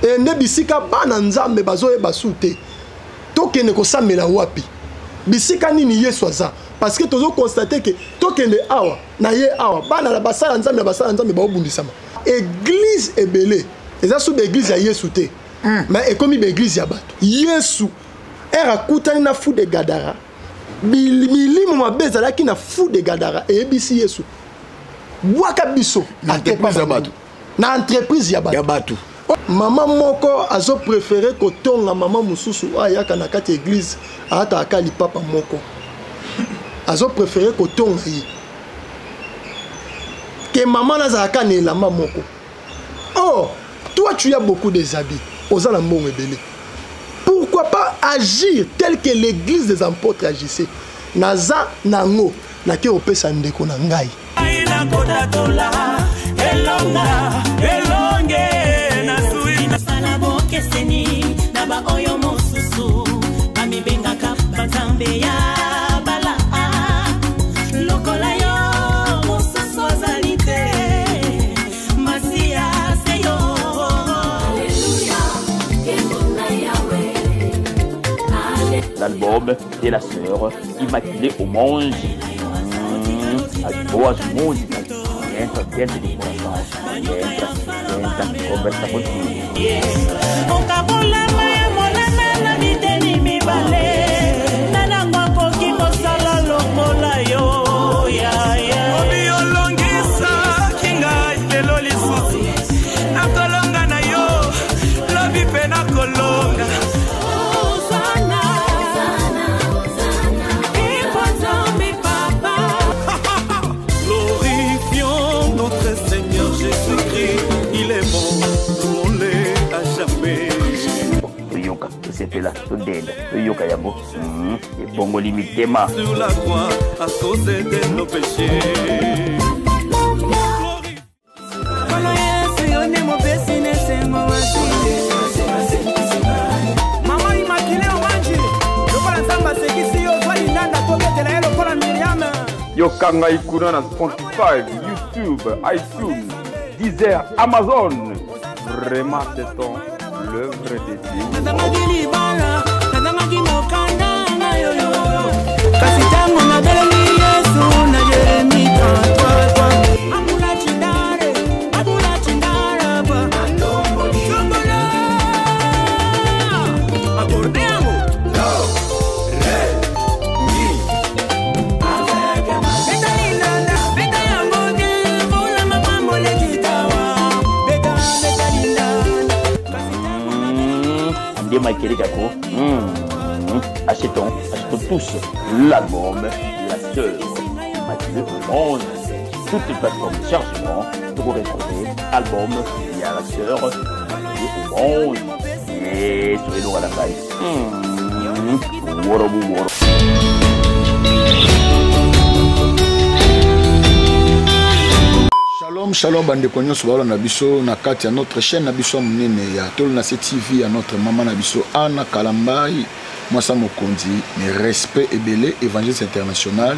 E nde bisika bana Nzambe bazoyeba su te tokende kosambela wapi, bisika nini Yesu aza, parce que tozo constater que tokende awa na ye awa, bana na basala Nzambe na basala Nzambe baobundisama. Eglise ebele eza su baeglise ya Yesu te, mais ekomi baeglise ya bato. Yesu ere akutani na fou de Gadara, milimo mabe ezalaki na fou de Gadara eyebisi Yesu, bwaka biso na entreprise ya bato, na entreprise ya bato ya bato. Mama moko azo préféré kotonga mama mosusu oyo ayaka na kati ya eglise, alataka lipapa moko, azo préféré kotonga ye ke mama nazalaka na elamba moko. Or toi tu as beaucoup des habits, oza na mbongo ebele, pourquoi pas agir tel que l'église des apôtres agissait? Naza nango nake kopesa ndeko na ngai. Nakotatola elonga elonge nazwi nasala bokeseni na baoyo mosusu bamibengaka banzambe ya bala, lokola yo mosusu azali te, Masiya se yo. L'album de la sœur Immaculée Omange. As boas músicas entra dentro do coração, entra, senta, conversa contigo. Okabolama ya monana na biteni mibale, nanango akoki kosala lokola yo ya ya. Obi olongisaki ngai lelo lisusu nakolonga na yo lobi mpe nakolonga. Hosanna, epo Nzambe Papa. Glorifions notre Seigneur Jésus-Christ, il est bon, louons-le à jamais. Toyoka, tosepela, todenda, toyoka yango, ebongoli mitema. Sur la croix, à cause de nos péchés. Nkolo Yesu, yo nde mopesi na esengo masile. Mama Immaculée Omanji, lokola Nzambe asekisi yo, zwa lindanda tobetela ye lokola Miriam. Yoka ngai kuna na Spotify, YouTube, iTunes, Deezer, Amazon. Vraiment, c'est ton l'œuvre de Dieu. Nazangaki libala, nazangaki mokanda na yoyo, kasi ntango nabeleli Yesu na Jeremi 33, abula chindare, abula chindaraba, tombola akorde yango. Beta lindanda, beta yango te, mpona mapambo lekitawa. Beta, beta lindanda, kasi ntango Nde Michael Kako. Achetons, achetons tous l'album La Sœur Immaculée Omange. Toutes les plateformes de chargement pour retrouver album ya La Sœur Immaculée Omange. Et sur les à la taille. Worobu woro. Shalom, shalom, bandeko nyonso baolanda biso na kati ya notre chaîne na biso ya monene ya Tolo na se TV ya notre mama na biso Anna Kalambai, mwasa mokonzi, mais respect ebele, évangéliste international,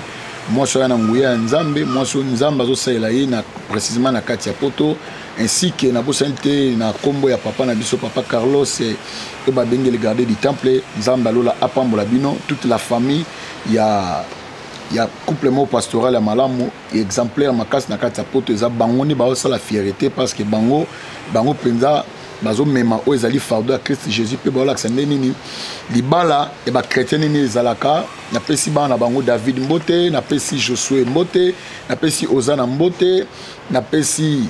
mwasi oyo na nguya ya Nzambe, mwasi oyo Nzambe azosalela ye na précisément na kati ya poto, ainsi que nabosani te na kombo ya papa na biso, papa Carlos, oyo babengi le gardien du temple. Nzambe alola apambola bino, toute la famille ya couple moko pastoral ya malamu, exemplaire makasi na kati ya poto. Eza bango nde baosala fierté, parce que bango mpenza bazomema oyo ezali fardeau ya Christ Jésus, mpe baolakisa nde nini libala ya bachrétien nini ezalaka. Napesi bana na bango David mbote, napesi Josue mbote, napesi Ozana mbote, napesi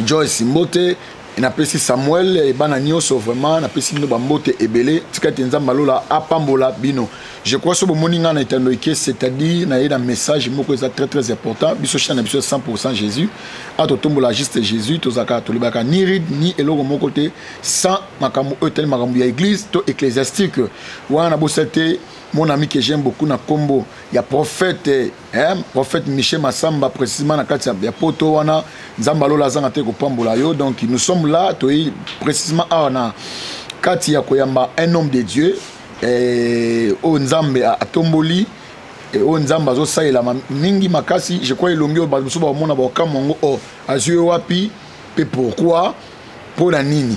Joyce mbote, napesi Samuel, bana nyonso vraiment napesi bino bambote ebele. Tika ete Nzambe alola apambola bino. Je crois so bomoni ngai na etando eke, c'est-à-dire naye na message moko eza très très important. Biso chaîne na biso 100% Jésus, a totombola juste Jésus, tozalaka tolobaka ni ride ni eloko moko te sans makambo oyo etali makambo ya église to ecclésiastique. Wana nabosali te mon ami que j'aime beaucoup na kombo ya prophète, hein, prophète Michel Massamba, précisément na kati ya poto wana. Nzambe alola azanga te kopambola yo. Donc nous sommes là, toyi précisément awa na kati ya koyamba un homme de Dieu, oyo Nzambe atomboli, oyo Nzambe azosalela mingi makasi. Je crois elongi oyo bato mosusu bakomona, bakokamwa yango, oh, azwi yo wapi mpe pourquoi, mpo na nini?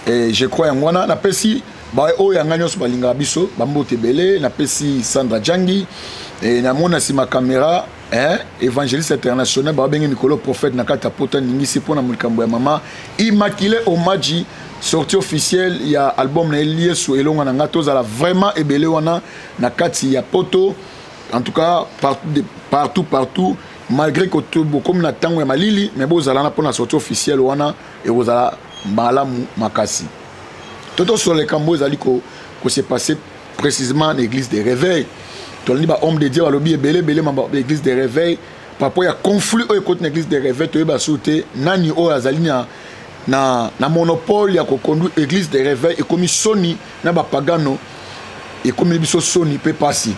Et je crois yango wana napesi baoyo ya ngai nyonso balingaka biso bambote ebele. Napesi Sandra Jangi e namona nsima caméra, hein, évangéliste international, babenge mikolo prophète na kati ya poto, aningisi mpona likambo ya mama Immaculée Omaji, sortie officielle ya album na ye Yesu elonga na ngai. Tozala vraiment ebele wana na kati ya poto, en tout cas partout, partout, partout, malgré que bokomi na ntango ya malili, mais bozala na mpona sortie officielle wana, ekozala malamu makasi. To tosolola likambo ezali kose passer précisément na église de réveil. Tolandi bahomme de Dieu balobi ebele ebele mambo église de réveil par rapport ya conflit oyo ekoti na église de réveil. Toyeba su te nani oyo azali na monopole ya koconduire église de réveil. Ekomi soni na bapagano, ekomi biso soni mpe pasi.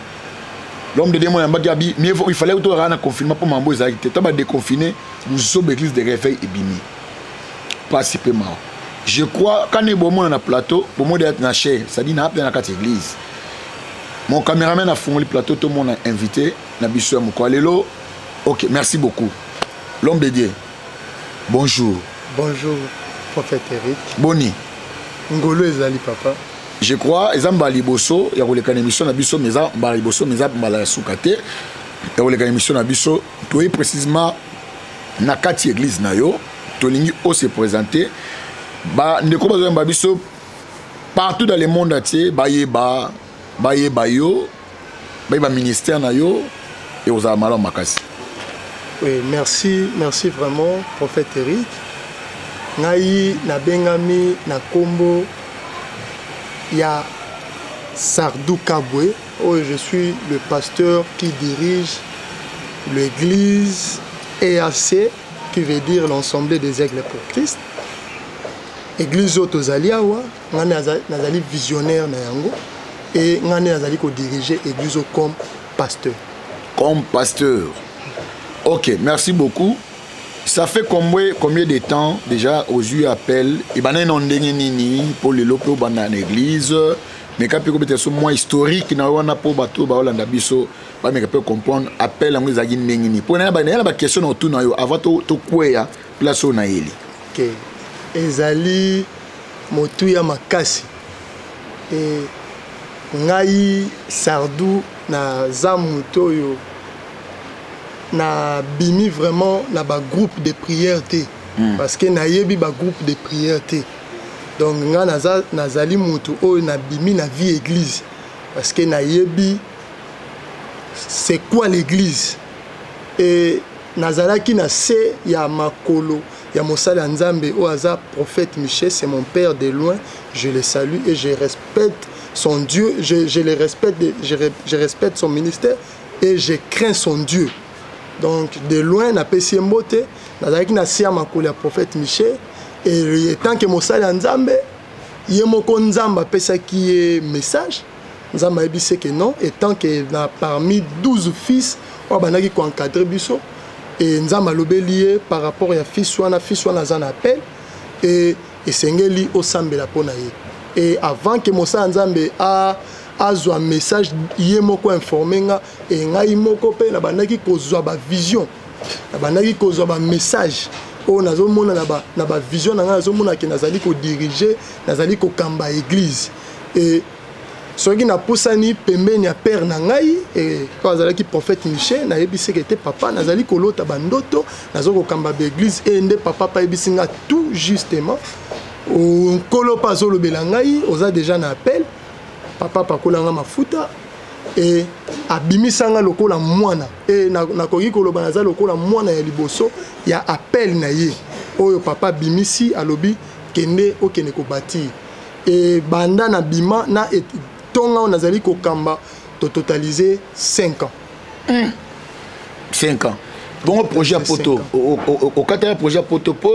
L'homme de Dieu moyambaki abi mieux il fallait tokaka na confinement mpo mambo ezalaki te. To badéconfiner, buzoba église de réveil ebimi, pasi mpe mawa. Je crois kani bomona na plateau, bomona na chair, c'est-à-dire na apena na kati église. Mon caméraman afungoli plateau, tomona invité na biso ya mokolo lelo. Ok, merci beaucoup. L'homme de Dieu, bonjour. Bonjour, prophète Eric. Boni? Ngolo ezali, papa. Je crois eza mbala liboso ya koleka na émission na biso, mais eza mbala liboso, mais eza mbala ya suka te ya koleka na émission na biso. Toyi précisément na kati église na yo. Tolingi ose présenter, bandeko bazoyamba biso partout dans le monde entier bayeba, bayeba yo, bayeba ministère na yo, ekozala malamu makasi. Oui, merci, merci vraiment, prophète Eric. Ngai nabengami na kombo ya Sardou Kabwe. Oyo je suis le pasteur qui dirige l'église EAC, qui veut dire l'Ensemble des Aigles pour Christ. Église oyo tozali awa, ngai nazali visionnaire na yango et ngai nazali kodiriger église oyo comme pasteur. Comme pasteur. Ok, merci beaucoup. Ça fait combien de temps déjà ozwi appel? Ebandaki na ndenge nini mpo lelo mpe obanda na église? Meka mpe kobeta so mwa historique na wana mpo bato baolanda biso bameka mpe comprendre appel yango ezalaki ndenge nini, mpo naya na baquestion na otuna yo avant tokweya place oyo nayeli. Ok, ezali motuya makasi. E ngai Sardou naza moto oyo nabimi vraiment na bagroupe de prière te, parce que nayebi bagroupe de prière te. Donc ngai naza, nazali moto oyo nabimi na vie église, parce que nayebi c'est quoi l'église. E nazalaki na se ya makolo ya mosali ya Nzambe oyo aza prophète Michel. C'est mon père de loin, je le salue et je respecte son Dieu, je le respecte, je respecte son ministère et je crains son Dieu. Donc de loin napesi ye mbote. Nazalaki na se ya makolo ya prophète Michel et tant que mosali ya Nzambe, ye moko Nzambe apesaki ye message. Nzambe ayebisi ke non, étant que na parmi 12 fils oyo abandaki koencadrer biso, e Nzambe alobeli ye par rapport ya fils wana: fils wana aza na appel e esengeli osambela mpo na ye. E avant ke mosala Nzambe azwa message, ye moko informe nga. E ngai moko mpe nabandaki kozwa bavision, nabandaki kozwa bamessage oyo nazomona na bavision na ngai. Nazomona ke nazali kodiriger, nazali kokamba église. E soki napusani pembeni ya père na ngai e, ko azalaki prophète Michel, nayebisi ete: "Papa, nazali kolota bandoto, naza kokamba baeglise." E nde papa mpe ayebisi nga tout justement: "Nkolo mpe azolobela ngai, oza déjà na appel." Papa apakolanga mafuta e abimisanga lokola mwana. E nakoki koloba naza lokola mwana ya liboso ya appel na ye oyo papa abimisi, alobi: "Kende, okende kobâtir." E banda na bima na ntonga oyo nazali kokamba, tototalize 5 ans. 5 ans. Bongo projet ya poto, okataka projet ya poto po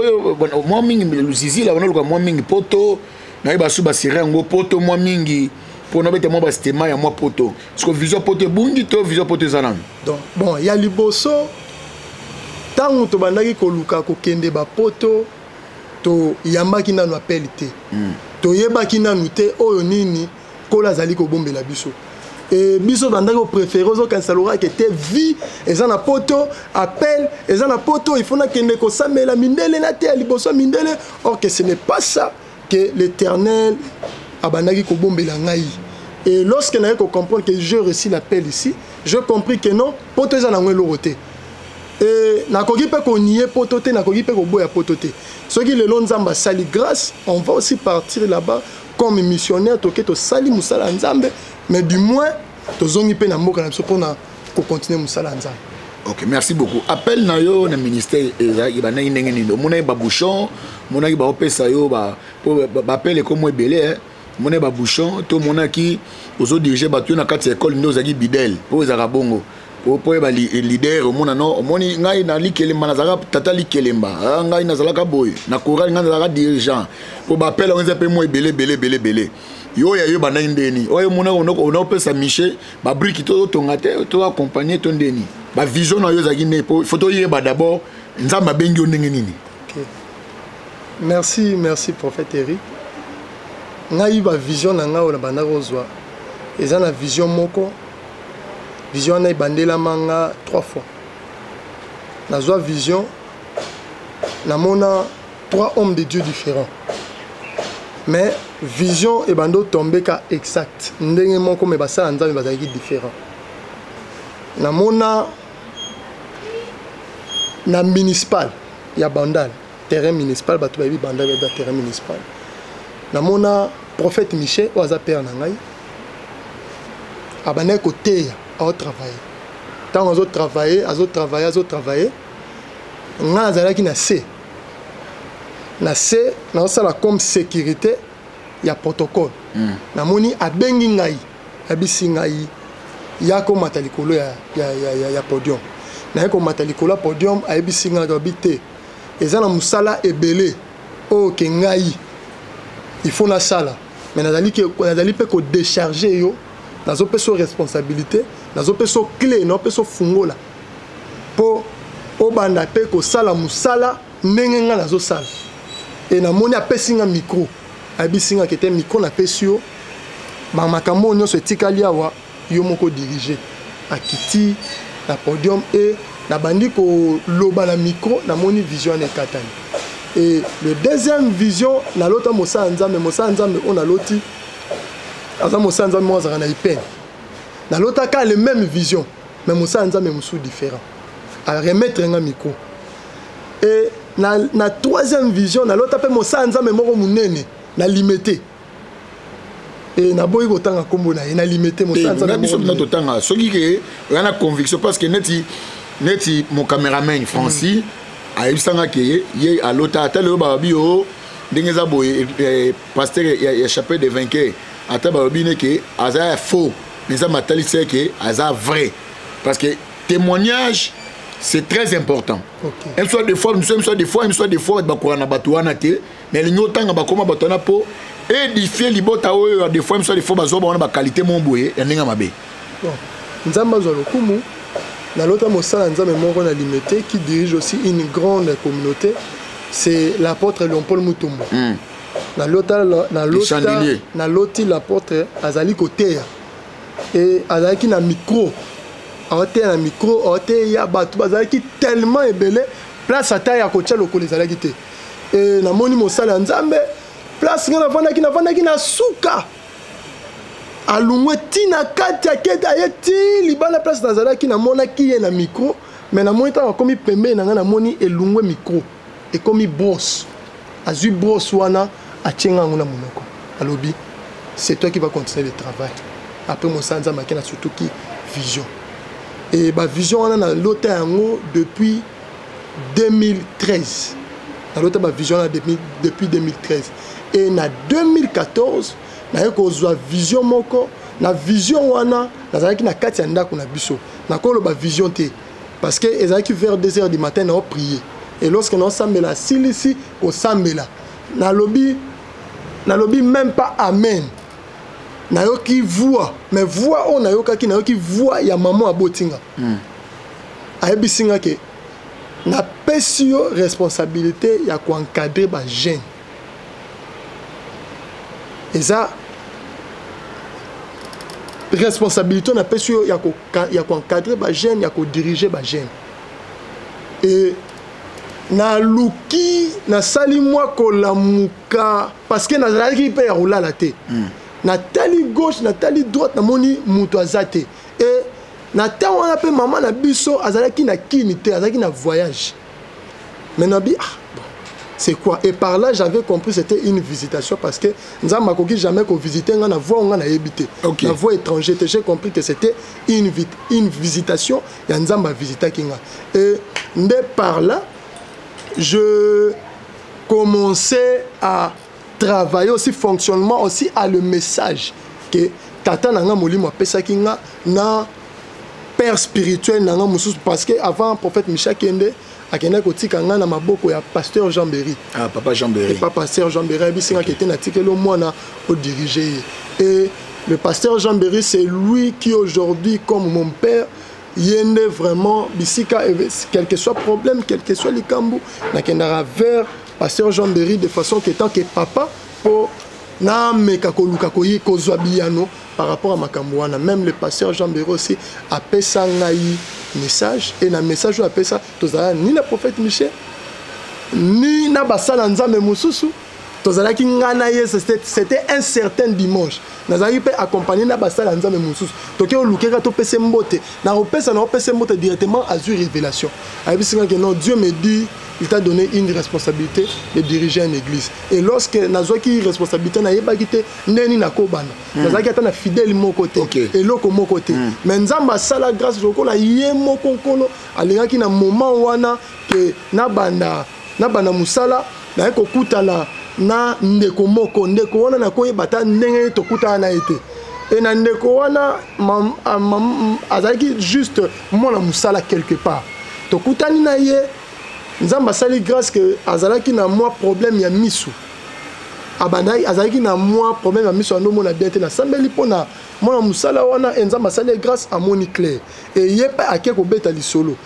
mwa mingi luzizila wana oluka mwa mingi poto, nayeba su basere yango poto mwa mingi mpo nabeta mwa basitema ya mwa poto. Parce que vision poto ebungi to vision poto eza nanu? Donc bon, ya liboso, ntango tobandaki koluka kokende bapoto, toyambaki nanu appel te. Toyebaki nanu te oyo nini Nkolo azali kobombela biso. E biso bandaki kopréférer, ozokanisa lokaka te vie eza na poto, appel eza na poto, il faut nakende kosambela mindele na te ya liboso ya mindele. Or que ce n'est pas ça. Que l'Éternel abandaki kobombela ngai. Et lorsque naye kocomprendre que je reçu l'appel ici, je compris que non, poto eza nango eloko te. E nakoki mpe konie poto te, nakoki mpe koboya poto te. Soki lelo Nzambe asali grâce, on va aussi partir là-bas comme missionnaire, toke tosali mosala ya Nzambe, mais du moins tozongi mpe na mboka na biso mpona kocontinue mosala ya Nzambe. Ok, merci beaucoup. Appel na yo na ministère ezalaki bandaki ndenge nini? Omonaki babouchon, omonaki baopesa yo baappel ekomo ebele, omonaki babouchon to omonaki ozodirige bato yo na kati ya ekole nde ozalaki bidele mpo ezalaka bongo mpo oyeba leader? Omona no, omoni ngai na likelemba nazalaka tata likelemba, ah, ngai nazalaka boye na chorale, ngai nazalaka dirigeant, mpo baappel yango eza mpe mwa ebele ebele ebele ebele. Yo ya yo bandaki ndeni oyo omonaki onaopesa miche babriki to otonga te to accompagne to ndeni bavision na yo ezalaki nde? Po faut toyeba d'abord Nzambe abengi yo ndenge nini. Okay. Merci, merci prophète Eric. Ngai bavision na ngai oyo nabandaki kozwa eza na vision moko. Vision wana ebandelama nga trois fois. Nazwa vision, namona trois hommes de Dieu différents, mais vision ebandi otombe ka exact ndenge moko, mais basala Nzambe bazalaki différent. Namona na municipal ya Bandal, terrain municipal, bato bayebi Bandal, bayebi terrain municipal. Namona prophète Michel oyo aza père na ngai, abandaki koteya, aotravaille. Ntango azotravaille, azotravaille, azotravaille, ngai nazalaki na se, na se nazosala comme sécurité ya protocole. Namoni abengi ngai, ayebisi ngai ya komata likolo ya podium. Naye komata likolo ya podium, ayebisi ngai, alobi te eza na mosala ebele oyo ke ngai il faut nasala, mais nazali nazali mpe kodécharge yo, nazopesa yo responsabilité, nazopesa yo clé, nazopesa yo fungola mpo obanda mpe kosala mosala ndenge ngai nazosala. E namoni apesi nga micro, ayebisi nga kete micro napesi yo, bamakambo oyo nyonso etikali awa yo moko dirige. Akiti na podium e nabandi koloba na micro, namoni vision wana ekatani. E le deuxième vision, nalota mosala Nzambe. Mosala Nzambe oyo naloti aza mosala Nzambe moko azalaka na ipene. Nalotaka le même vision, mais mosala Nzambe mosusu différent, aremettre nga micro. E na troisième vision, nalota mpe mosala Nzambe moko monene na Limete, e naboyi kotanga nkombo na ye, na Limete, mosala Nzambe. Biso mpena totanga soki ke oya na conviction, parce que neti mon cameraman Francis ayebisanga ke ye alota ata lelo balobi yo ndenge eza boye, pasteur ya Chapelle de Vainqueur, ata balobi ne ke aza ya faux, mais Nzambe atalisi ke aza vrai, parce que témoignage, c'est très important. Un soit des fois, un soit des fois, un soit des fois, bakoka na bato wana te, mais elingi otanga bakoma bato wana mpo édifie libota oyo. Des fois, soit des fois, bazwa bango na baqualité mo boye ya ndenge mabe. Bon, Nzambe azwa lokumu. Nalota mosala Nzambe moko na Limete qui dirige aussi une grande communauté, c'est l'apôtre Léon-Paul Mutombo. Nalota, nalota, naloti l'apôtre azali koteya e azalaki na micro, aoteya na micro, aoteya, bato bazalaki tellement ebele, place ata ya kotia lokolo ezalaki te. E namoni mosala ya Nzambe, place ngai navandaki, navandaki na suka, alungwe ntina kati, akete aye ti libanda place nazalaki. Namonaki ye na micro, mais namoni ntango akomi pembeni na ngai, namoni elungwe micro, ekomi brosse. Azwi brosse wana, atie ngai yango na monoko, alobi: "C'est toi qui va continuer le travail." Après mosala Nzambe ake na surtout ki vision. E bavision wana nalota yango depuis 2013, nalota bavision wana depuis 2013. E na 2014 naye kozwa vision moko. Na vision wana nazalaki na kati ya ndako na biso. Nakoloba vision te parce que ezalaki vers 2 heures du matin, naoprier, et lorsque naosambela, asilisi kosambela, nalobi même pas amen, nayoki voix. Mais voix oyo nayokaki, nayoki voix ya mama abotinga. Ayebisi nga ke napesi yo responsabilité ya koencadre bajeune. Eza responsabilité napesi yo ya koencadre bajeune, ya kodirige bajeune. E Naluki, nasali mwa kolamuka parce que nazalaki mpe ya kolala te. Natali gauche, natali droite, namoni moto aza te. E na ntango wana mpe mama na biso azalaki na kini te, azalaki na voyage. Mais nabi, ah bon, c'est quoi? Et par là j'avais compris, c'était une visitation, parce que Nzambe akoki jamais kovisite nga na voie nga nayebi te, na voie étranger te. J'ai compris que c'était une visitation ya Nzambe avisitaki nga. Et nde par là je commençais à travailler aussi fonctionnement aussi à le message que tata na nga molimo apesaki nga na père spirituel na nga mosusu, parce que avant prophète Michel Kende akendaki kotika nga na maboko ya pasteur Jean Berry. Ah, papa Jean Berry. Et papa pasteur Jean Berry ayebisi nga kete natikeli mwana odirige ye. Et le pasteur Jean Berry, c'est lui qui aujourd'hui comme mon père. Ye nde vraiment bisika, quel que soit problème, quel que soit likambo, nakendaka vers pasteur Jean Berry de façon que tant que papa po nameka koluka koyi kozwa biyano par rapport à makambo wana. Même le pasteur Jean Berry aussi apesa ngai message, et na message oyo apesa, tozala ni na prophète Michel ni na basala Nzambe mosusu, tozalaki ngai na ye. C'était un certain dimanche, nazalaki mpe accompagné na basala Nzambe mosusu. Toke olukeka topesa mbote, na kopesa na kopesa mbote directement, azwi révélation, ayebisi ngai que non, Dieu me dit, il t'a donné une responsabilité de diriger une église. Et lorsque nazwaki responsabilité, nayebaki te ndeni nakobanda. Nazalaki ata na fidèle moko te, eloko moko te. Mais Nzambe asala grâce, lokola ye moko Nkolo alingaki na moment wana ke nabanda mosala, naye kokutana na ndeko moko. Ndeko wana nakoyeba ata ndenge tokutana na ye te. E na ndeko wana azalaki juste mwana mosala quelque part. Tokutani na ye, Nzambe asali grâce ke azalaki na mwa problème ya misu. Abandaki, azalaki na mwa problème ya miso, andomona bien te. Nasambeli mpo na mwana mosala wana e Nzambe asali ye grâce, amoni clair. E ye mpe ake kobeta lisolo,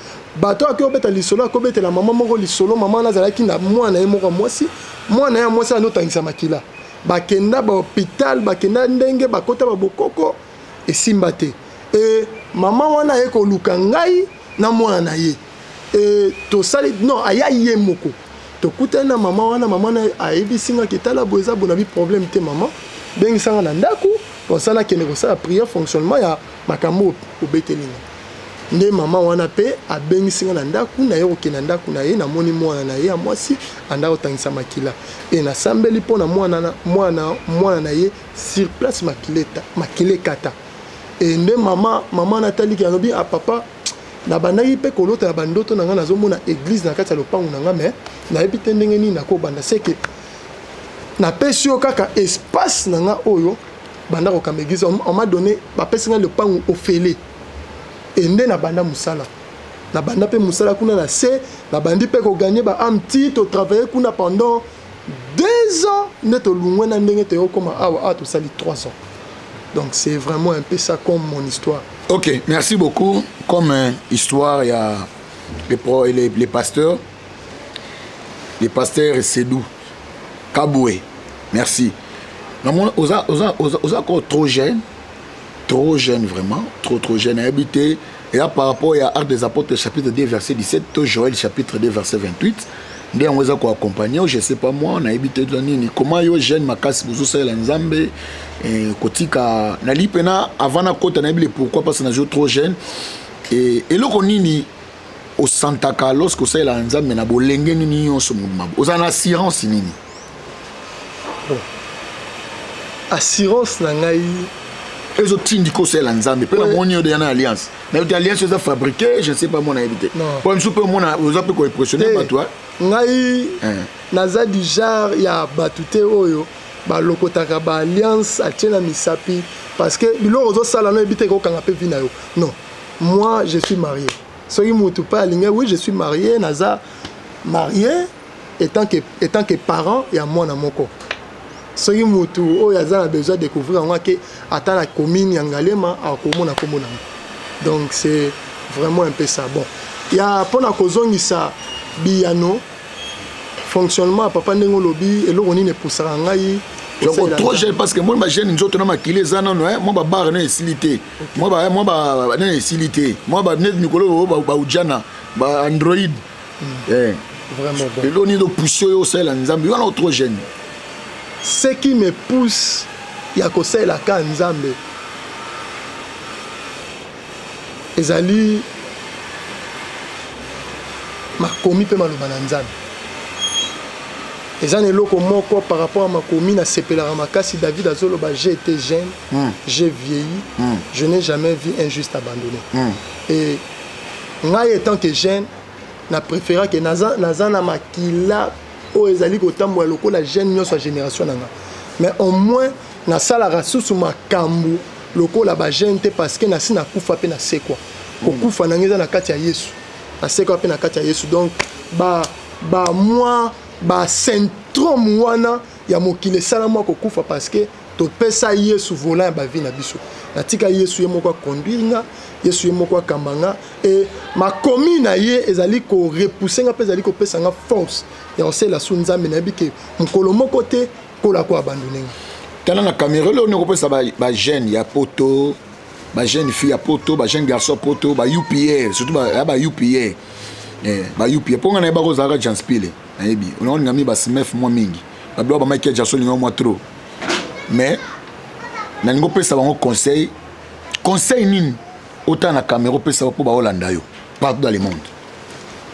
bato ake kobeta lisolo, akobetela mama moko lisolo. Mama wana azalaki na mwana ye moko ya mwasi. Mwana ye ya mwasi andotangisa makila. Bakenda bahôpital, bakenda ndenge bakota babokoko, esimba te. E mama wana aye koluka ngai na mwana na ye. E tosali, non, aya ye moko. Tokutani na mama wana. Mama wana ayebisi nga ke tala boye, eza boye. Na bi problème te, mama, bengisanga na ndako kosala, nakende kosala prière fonctionnement ya makambo obeteli nga. Nde mama wana mpe abengisi nga na ndako na ye. Kokende na ndako na ye, namoni mwana na ye ya mwasi anda kotangisa makila. E nasambeli mpo na mwana na ye, sur place makila ekata. E nde mama nataliki, alobi: "A papa, nabandaki mpe kolota na bandoto na ngai, nazomona église na kati ya lopango na ngai, mais nayebi te ndenge nini nakobanda. Seke napesi yo kaka espace na nga oyo, banda kokamba église." On m'a donné, bapesi ngai lopango ofele. E nde nabanda mosala, nabanda mpe mosala kuna na se, nabandi mpe kogagner baâmes ti totravaille kuna pendant 2 ans. Nde tolungwe na ndenge toyokoma awa. Awa tosali 3 ans. Donc c'est vraiment un peu ça comme mon histoire. Ok, merci beaucoup. Comme histoire, il y a les pasteurs, les pasteurs Sédou, Kaboué. Merci. Non, moi, oza encore trop jeune vraiment, trop trop jeune. Habité. Et là, par rapport à Actes des Apôtres, chapitre 2, verset 17, to Joël, chapitre 2, verset 28, nde yango eza koaccompagne. Je sais pas moi, nayebi te nini, comment yo jeune makasi bozosalela Nzambe, kotika nali mpena avant nakota, nayebi le pourquoi, parce que nazo trop jeune. Eloko nini osantaka lorsque osalela Nzambe na bolenge nini nyonso mobima? Oza na assurance nini? Bon, assurance na ngai ezotindika osalela Nzambe mpe namoni yo deya na alliance. Nayebi te, alliance eza fabriqué, je ne sais pas moi, nayebi te. Po misu mpe omona oza mpe koimpressionne bato. Ngai naza du genre ya bato te oyo balokotaka baalliance, atie na misapi, parce que biloko ozosala no, yebi te ekokanga mpe vie na yo. Non, moi je suis marié. Soki motu mpe alingi, oui, je suis marié, naza marié étant que parent ya mwana moko. Soki motu oyo aza na besoin découvrir yango, ake ata na commune ya Ngalema, akomona kombo nango. Donc c'est vraiment un peu ça. Bon, ya mpona kozongisa biyano, fonctionnement ya papa, ndenge olobi, eloko nini epusaka ngai? Donc trop jeune, parce que moi bajeune nzoto na makili eza nano, mwa babare nano esili te, mwa nano esili te, mwa neti mikolo baujana baandroid. Vraiment bon. Eloko nini pousse oyo osalela Nzambe wana trop jeune? Ce qui me pousse ya kosalelaka Nzambe ezali makomi mpe maloba na Nzambe. Eza na eloko moko par rapport à makomi nasepelaka makasi. David azoloba: "J'ai été jeune, j'ai vieilli, je n'ai jamais vu un juste abandonné." Et ngai, étant que jeune, na préféra ke naza na makila oyo ezali kotambola lokola jeune nyonso ya génération na nga, mais au moins nasalaka susu makambo lokola bajeune te, parce que nasi nakufa mpe nasekwa. Kokufa na ngai eza na kati ya Yesu, nasekwa mpe na kati ya Yesu. Donc ba basyndrome wana ya mokili esala mwa kokufa, parce que topesa Yesu volant ya bavie na biso. Natika Yesu ye moko aconduire nga, Yesu ye moko akamba nga, e makomi na ye ezali korepousser nga mpe ezali kopesa nga force ya kosalela su Nzambe. Nayebi ke mokolo moko te kola ko abandonner nga. Tala na caméra. Eloko nini okopesa bajeune ya poto, bajeune fille ya poto, bajeune garçon ya poto, ba UPR, surtout ya ba UPR, ba UPR? Mpo nga nayebaka ozalaka janspile, nayebi olinga mingi basmef mwa mingi, babiloko bamike Jackson, olinga mwa trop, mais nalingi opesa bango conseil. Conseil nini otala na caméra opesa mpo baolanda yo partout dans le monde?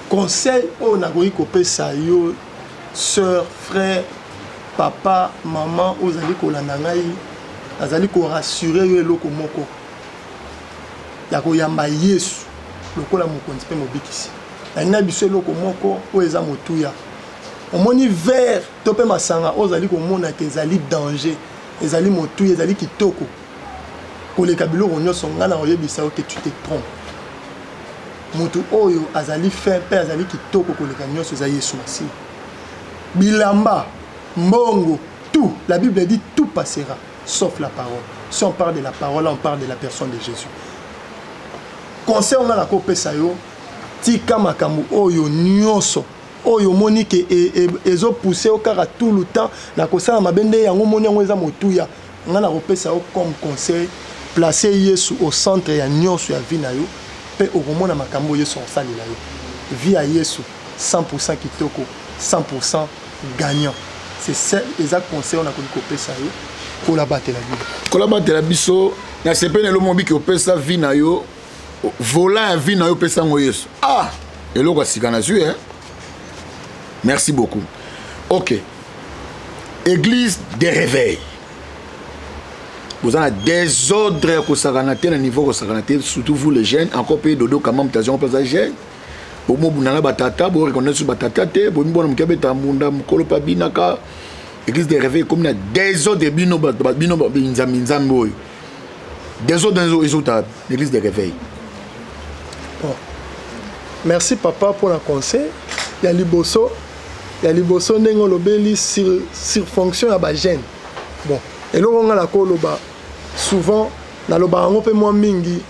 Conseil oyo nakoki kopesa yo, sœur, frère, papa, mama oyo ozali kolanda ngai, nazali korassurer yo eloko moko ya koyamba Yesu lokola mokonzi mpe mobikisi. Nalingi na biso eloko moko oyo eza motuya. Omoni verre to mpe masanga oyo ozali komona te, ezali danger, ezali motuya, ezali kitoko koleka biloko nyonso. Ngai na koyebisa yo ke tu te trompes. Motu oyo azali fin mpe azali kitoko koleka nyonso eza Yesu Masiya. Bilamba, mbongo, tout, la Bible dit: "Tout passera sauf la parole." Si on parle de la parole, on parle de la personne de Jésus. Conseil nga nakopesa yo: tika makambo oyo nyonso oyo omoni ke ezopousser yo kaka tout le temps na kosala mabe. Nde yango omoni yango eza motuya. Nga nakopesa yo comme conseil: place Yesu au centre ya nyonso ya vie na yo, mpe okomona makambo oyo Yesu akosalela yo. Vie ya Yesu, 100 kitoko, 100 gagnant. C'est ça, eza conseil oyo nakoki kopesa yo. Kola batela bino. Kola batela biso. Na sepeli elo mobiki opesa vie na yo, volant ya vie na yo, opesa yango Yesu. Ah, eloko ya sika nazwi, eh? Merci beaucoup. Ok, église de réveil, boza na désordre ya kosakana te, na niveau kosakana te, surtout vous les jeunes encore. Mpe dodo kama moto azango mpe aza jeune. Bomobunda na batata, boreconnaître so batata te, bomibona moke abetaka mbunda, mokolo mpe abinaka. Église de réveil ekomi na désordre. Bino bino nzambe nzambe oyo, désordre ezota l'église de réveil. Bon. Merci papa pour la conseil ya liboso. Ya liboso, ndenge olobeli sur fonction ya bajeune, bon, eloko nga nakoloba souvent, nalobaka yango mpe mwa mingi: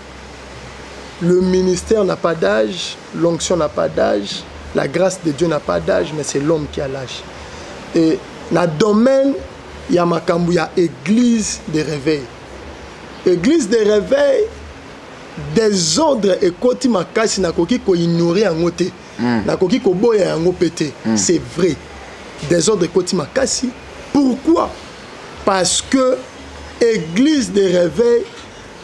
le ministère n'a pas d'âge, l'onction n'a pas d'âge, la grâce de Dieu n'a pas d'âge, mais c'est l'homme qui a l'âge. Et na domaine ya makambo ya église de réveil, église de réveil, désordre ekoti makasi. Nakoki koignorer yango te, nakoki koboya yango mpe te. C'est vrai, désordre ekoti makasi. Pourquoi? Parce que église de réveil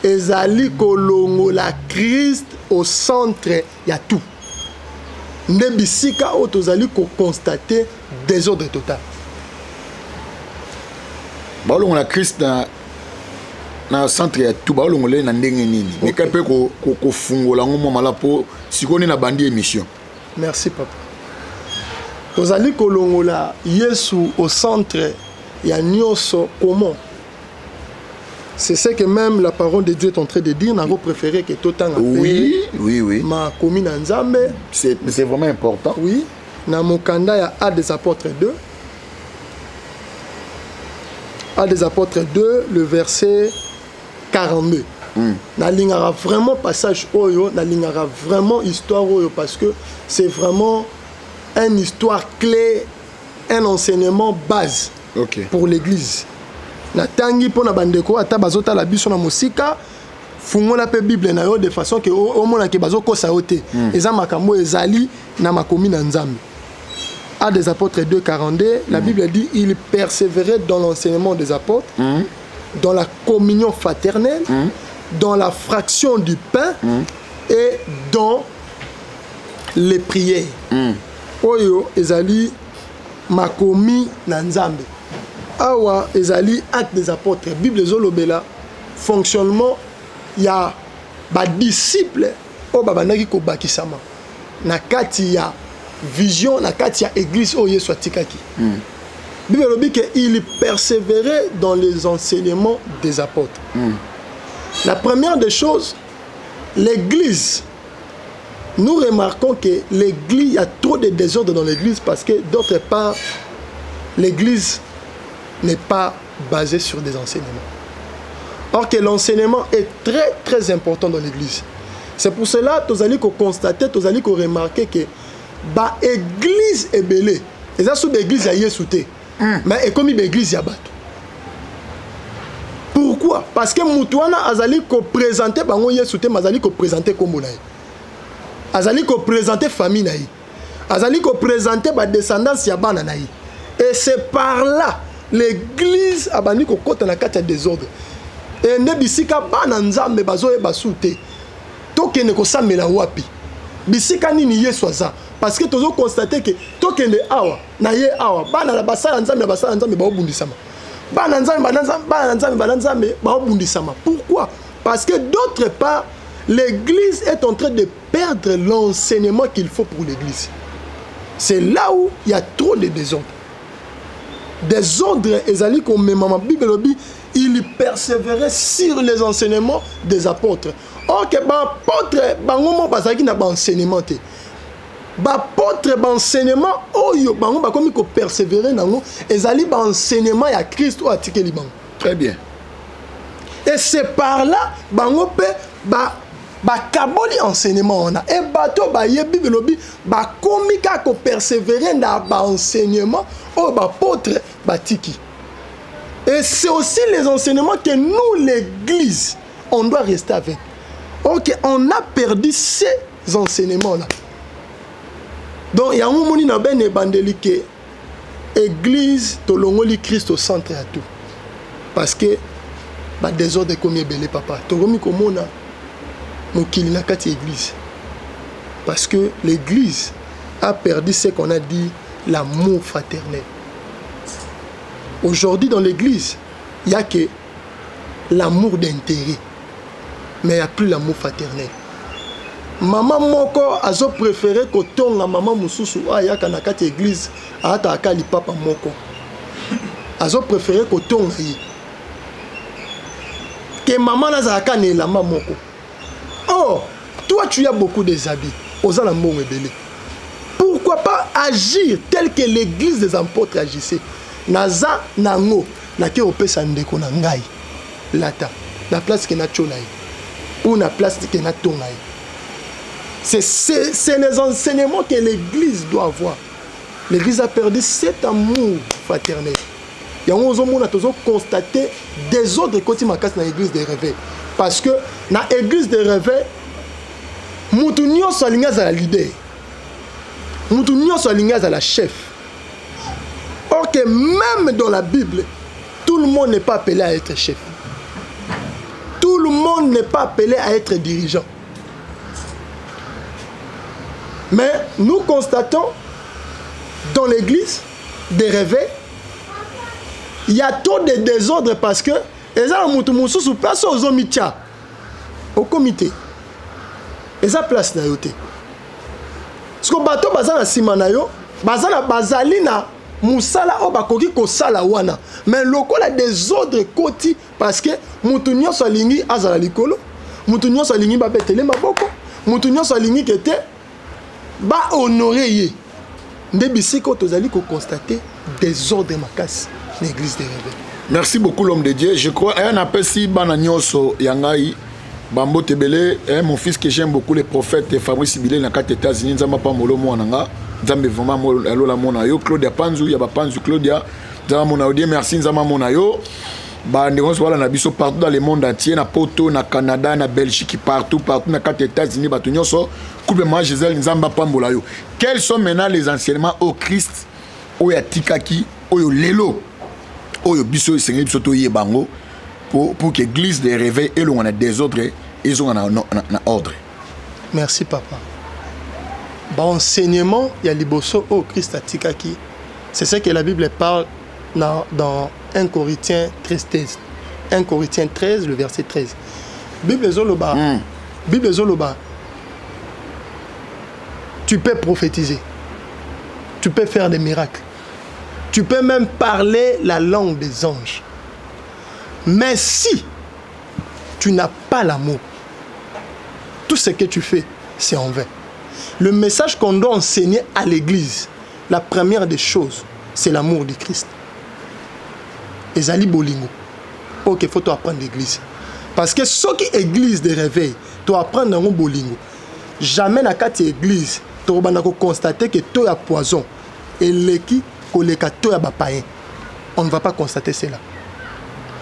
ezali kolongola Christ au centre ya tout. Nde bisika oyo tozali koconstater désordre total. Baolongola Christ na centre ya tout, baolongola ye na ndenge nini? Meka mpe kofungola yango mwa mala, mpo sikoyo nde na bandi émission. Merci papa. Tozali kolongola Yesu au centre ya nyonso comment? C'est ce que même la parole de Dieu est en train de dire. Nango préféré que totanga makomi na Nzambe. C'est vraiment important. Oui, na mokanda ya Actes des Apôtres 2, Actes des Apôtres 2, le verset 42. Nalingaka vraiment passage oyo, nalingaka vraiment histoire oyo, parce que c'est vraiment une histoire clé, un enseignement base pour l'église. Natangi mpo na bandeko ata bazotala biso na mosika. Fungola mpe Bible na yo de façon ke omona ke bazokosa yo te. Eza makambo ezali na makomi na Nzambe. Actes des Apôtres 2, 42, la Bible dit il persévérait dans l'enseignement des apôtres, dans la communion fraternelle, dans la fraction du pain et dans les prières. Oyo ezali makomi na Nzambe. Awa ezali Actes des Apôtres. Bible ezolobela fonctionnement ya ba disciples oyo babandaki kobakisama na kati ya vision, na kati ya église oyo Yesu atikaki. Bible elobi que il persévérait dans les enseignements des apôtres. La première des choses, l'église, nous remarquons que l'église, il y a trop de désordre dans l'église parce que d'autre part, l'église n'est pas basée sur des enseignements. Or que l'enseignement est très très important dans l'église. C'est pour cela que nous allons constater, nous allons remarquer que ba église ebele, eza sous église ya Yesu te. Mais ekomi ba église ya bato. Pourquoi? Parce que mutu wana azali ko présenter bango Yesu te, mais azali ko présenter kombo na ye. Azali ko présenter famille na ye. Azali ko présenter ba descendance ya bana na ye. Et c'est par là l'église abandi ko kota na kati ya désordre. Et nde bisika bana Nzambe bazoyeba su te. Tokende kosambela wapi? Bisika nini Yesu aza? Parce que tozo constater que tokende awa na ye awa bana na basala Nzambe na basala Nzambe baobundisama. Bana Nzambe, bana Nzambe, bana Nzambe, bana Nzambe baobundisama. Pourquoi? Parce que d'autre part, l'église est en train de perdre l'enseignement qu'il faut pour l'église. C'est là où il y a trop de désordre. Désordre, ezali komema ma Bible elobi, il persévérait sur les enseignements des apôtres. Or que ba apôtres, bango mo bazalaki na ba enseignement te. Ba apôtres, ba enseignement oyo bango bakomi ko persévérer nango, ezali ba enseignement ya Christ oyo atikeli bango. Très bien. Et c'est par là bango pe ba bakaboli enseignement wana. Et bato bayebi Bible elobi, bakomi kaka ko persévérer na ba enseignement oyo ba apôtres batiki. Et c'est aussi les enseignements que nous, l'église, on doit rester avec. Ok, on a perdu ces enseignements-là. Donc, il y a un moment où il y a un évangélique que l'église, tolongoli Christ au centre à tout. Parce que, bah, désordre comme ebele, papa. Toromi komona, mokili na kati église. Parce que l'église a perdu ce qu'on a dit, l'amour fraternel. Aujourd'hui, dans l'église, il n'y a que l'amour d'intérêt. Mais il n'y a plus l'amour fraternel. Maman moko azo préféré kotonga maman mususu ayaka na kati église ata akali papa moko. Azo préféré kotonga ye. Que maman nazalaka na elamba moko. Or, toi tu as beaucoup des habits. Oza na mbongo ebele. Pourquoi pas agir tel que l'église des apôtres agissait? Naza nango nake opesa ndeko na ngai lata na place ke na tchola ye ou na place ke na tonga ye. C'est les enseignements que l'église doit avoir. L'église a perdu cet amour fraternel. Yango ozomona tozo constater désordre ekoti makasi na église des réveils. Parce que na église des réveils, mutu nyonso alingi azala leader. Mutu nyonso alingi azala chef. Or que même dans la Bible, tout le monde n'est pas appelé à être chef. Tout le monde n'est pas appelé à être dirigeant. Mais nous constatons dans l'église des réveils, il y a trop de désordre parce que eza na mutu mosusu place oyo ozomitia okomi te, eza place na yo te. Parce que bato baza na nsima na yo, bazali na mosala oyo bakoki kosala wana, mais lokola désordre ekoti parce que mutu nyonso alingi azala likolo, mutu nyonso alingi babetele maboko, mutu nyonso alingi ke te ba honorer ye. Nde bisika oyo tozali koconstater désordre makasi na église de réveil. Merci beaucoup l'homme de Dieu. Je crois un apesi bana nyonso ya ngai bambote ebele, hein, mon fils que j'aime beaucoup, le prophète Fabrice Bilé na kati États-Unis, Nzambe apambola mwana nga. Nzambe vraiment alola mwana yo. Claudia Panzu, ya ba Panzu Claudia, Nzambe mona yo. Dieu merci, Nzambe mona yo. Ba ndeko nyonso bala na biso partout dans le monde entier, na Poto, na Canada, na Belgique, partout, partout na kati États-Unis, bato nyonso. Couple moi Gisèle, Nzambe apambola yo. Quels sont maintenant les enseignements au Christ? Oyo atikaki, oyo lelo oyo biso esengeli biso toyeba yango pour que église de réveil elongwa na désordre, ezonga na ordre. Merci papa. Baenseignement ya liboso oyo Christ atikaki, c'est ce que la Bible parle dans 1 Corinthiens 13, 13. 1 Corinthiens 13, le verset 13. Bible ezoloba, Bible ezoloba, tu peux prophétiser, tu peux faire des miracles, tu peux même parler la langue des anges, mais si tu n'as pas l'amour, tout ce que tu fais, c'est en vain. Le message qu'on doit enseigner à l'église, la première des choses, c'est l'amour du Christ. Ezali bolingo. Ok, faut apprendre l'église. Parce que ce qui église de réveil, tu apprendre un bolingo. Jamais na kati église, tu vas constater que toi ya poison et leki koleka to ya ba païen. On ne va pas constater cela.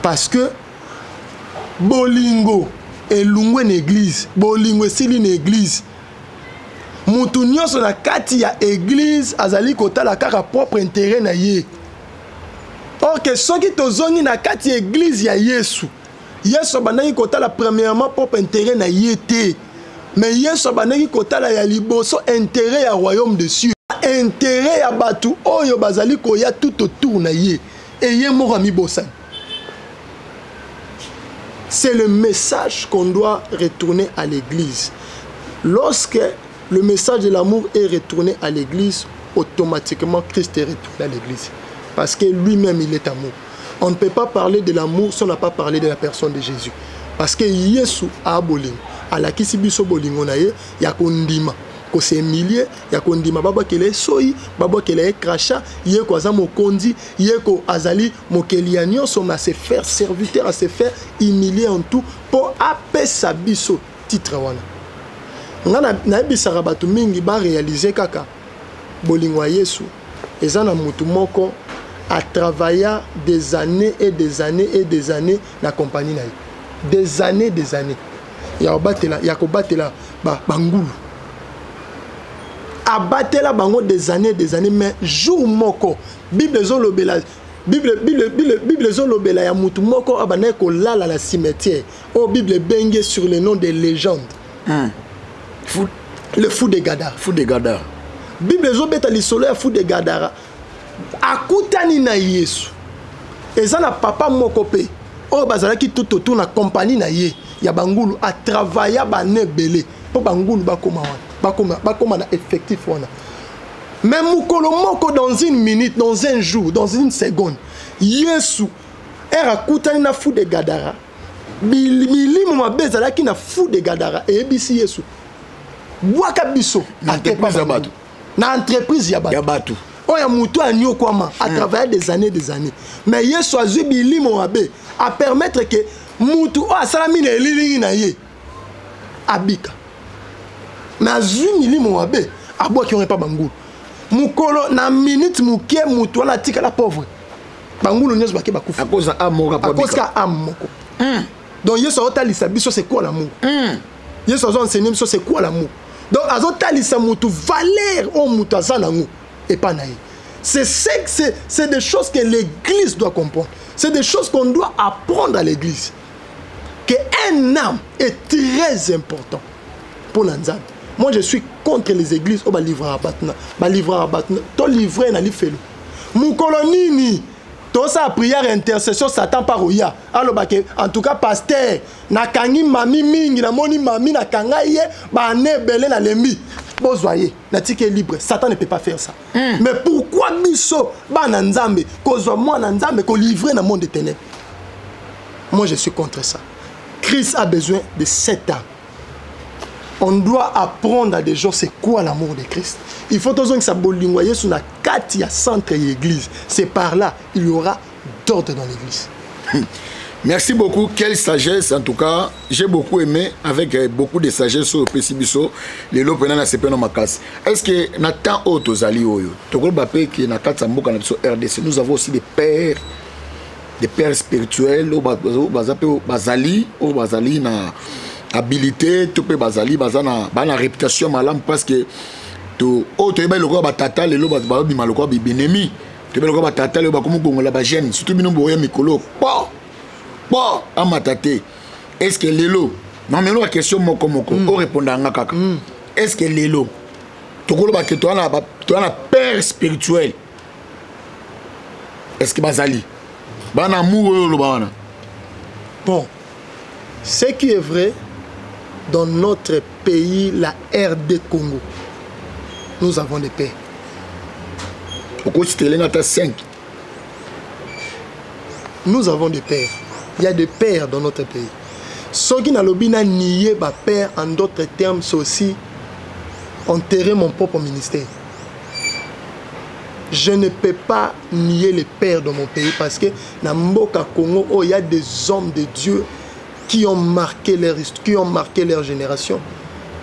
Parce que bolingo elungwe na église, bolingo esili na église. Mutu nyonso na kati ya église azali kotala kaka propre intérêt na ye. Or que soki tozongi na kati ya église ya Yesu, Yesu abandaki kotala premièrement propre intérêt na ye te, mais Yesu abandaki kotala ya liboso intérêt ya royaume de cieux, intérêt ya bato oyo bazali koya tout autour na ye, et ye moko amibosani. C'est le message qu'on doit retourner à l'église. Lorsque le message de l'amour est retourné à l'église, automatiquement Christ est retourné à l'église. Parce que lui-même, il est amour. On ne peut pas parler de l'amour si on n'a pas parlé de la personne de Jésus. Parce que Yesu a bolingo. Alakisi biso bolingo na ye, ya kondima. Kos'humilier, ya kondima babwakela ye soyi, babwakela ye crachat, ye ko aza mokonzi, ye ko azali mokeli ya nyonso, mais à se faire serviteur, à se faire humilier en tout, po apesa biso titre wana. Nga nayebisaka bato mingi ba réaliser kaka bolingo ya Yesu eza na mutu moko a travailla des années et des années et des années na compagnie na ye. Des années, des années. Ya kobatela, ya kobatela ba, bangulu. Abatela bango des années, des années, mais jour moko, Bible ezolobela, Bible, Bible, Bible, Bible ezolobela ya mutu moko abandaki kolala na cimetière. Oh, Bible ebenge sur le nom des légendes. Fou. Le fou de Gadara. Fou de Gadara. Bible ezobeta lisolo ya fou de Gadara. Akutani na Yesu. Eza na papa moko pe oyo bazalaki tout autour na compagnie na ye ya bangulu, a travailla bana ebele po bangulu bakoma wana, bakoma na effectif wana. Mais mokolo moko, dans une minute, dans un jour, dans une seconde, Yesu er akutani na fou de Gadara. Milimo mabe ezalaki na fou de Gadara eyebisi Yesu, bwaka biso Na entreprise ya bato. Na entreprise ya bato. Ya bato. Oyo moto anyokwama, a travaillé des années, des années. Mais Yesu azwi bilimo mabe, a permettre que moto oyo asalami na elilingi na ye abika. Mais azwi milimo mabe, abwaki yango epa bangulu. Mokolo na minute moke, moto wana atikala pauvre. Bangulu nyonso bake bakufa. À cause ya âme moko apo À cause abika. ka âme moko. Donc Yesu azotalisa biso c'est quoi l'amour. Yesu azo enseigner biso c'est quoi l'amour. Donc azotalisa motu valeur oyo moto aza nango epa na ye. C'est ce que c'est, c'est des choses que l'église doit comprendre. C'est des choses qu'on doit apprendre à l'église. Que un âme est très important pour l'Nzambe. Moi je suis contre les églises oyo ba livrer à batna, ba livrer à batna, to livrer na lifelo. Mukolo nini tosa prière intercession Satan par oya. Aloba ke en tout cas pasteur nakangi mami mingi, namoni mami nakanga ye ba nebele na lembi. Bozwa ye, na tike libre. Satan ne peut pas faire ça. Mais pourquoi biso bana Nzambe kozwa mwana Nzambe ko livrer na monde des ténèbres? Moi je suis contre ça. Christ a besoin de cette âme. On doit apprendre à des gens c'est quoi l'amour de Christ. Il faut toujours que ça bolingo Yesu na kati ya centre ya église. C'est par là il y aura d'ordre dans l'église. Merci beaucoup. Quelle sagesse en tout cas. J'ai beaucoup aimé avec beaucoup de sagesse sur opesi biso. Lelo pena na sepeno makasi. Est-ce que na temps oyo tozali oyo, tokoloba pe ke na kati ya mboka na biso RDC, nous avons aussi des pères, des pères spirituels oyo baza pe bazali, oyo bazali na habilité, to pe bazali, baza na, ba na réputation malamu parce que to, oyo toyebaki lokola batata, lelo bato babima lokola binemi. Toyebi batata leo bakomi kongola bajeune, surtout bino boya mikolo po po amata te. Est ce que lelo, namelo ba question moko moko, orépondre nga kaka. Est ce que lelo tokoloba ke toza na père spirituel? Est ce que bazali bana amour oyo oloba wana? Bon, ce qui est vrai, dans notre pays, la RD Congo, nous avons des pères. Okositelenga ata 5. Nous avons des pères. Il y a des pères dans notre pays. Soki nalobi na nier ba père, en d'autres termes, c'est aussi enterrer mon propre ministère. Je ne peux pas nier les pères dans mon pays parce que dans mboka Congo, oh, il y a des hommes de Dieu qui ont marqué leur histoire, qui ont marqué leur génération,